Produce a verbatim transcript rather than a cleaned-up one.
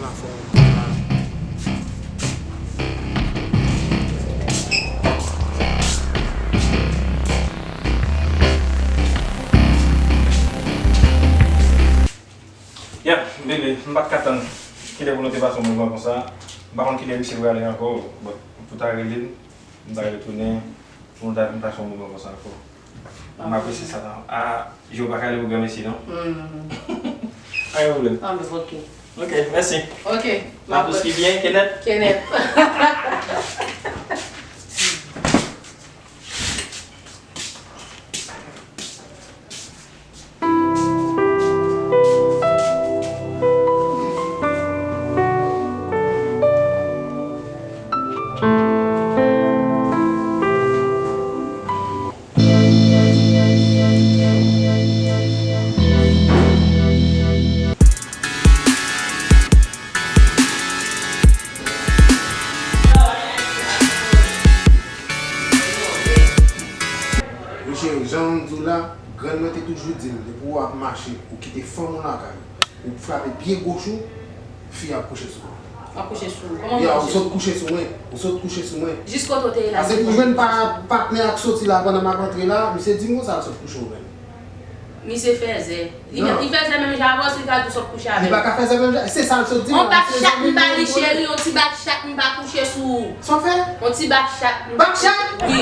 Yeah, bebe, m pa t ka tann. Kilè pou nou te pase yon moman konsa? M pa konn kilè misye prale ankò. Bon, pou ta rele l, m ta retounen. Pou nou ta vin pase yon moman konsa ankò. M apresye sa. A, Jewova ka ale pou granmesi, non? Hmm. Pa gen pwoblèm. Ah, men ok. Ok, mèsi. Ok. Mapous ki byen, Kenneth? Kenneth. Wi cheri, jan m di w la, grann mwen te toujou di m, depi w ap mache, ou kite fanm ou lakay, ou frape pye goch ou, fi a ap kouche sou ou. Ap kouche sou ou? Kòman ou kouche sou ou? Ya, ou sot kouche sou mwen, ou sot kouche sou mwen. Jis kote w te ye la? Paske m jwenn pa, patnè a k soti la pandan m ap antre la, misye di m konsa l sot kouche w menm. Misye fèzè. Li, non, li fèzè menm jan avè w, si l ka di w sot kouche avè l. Li pa ka fèzè menm jan, se sa l sot di m la. On bat chat m ba li, cheri, on ti bat chat m pa kouche sou ou. Sa w fè? On ti bat chat. Bat chat? Wi.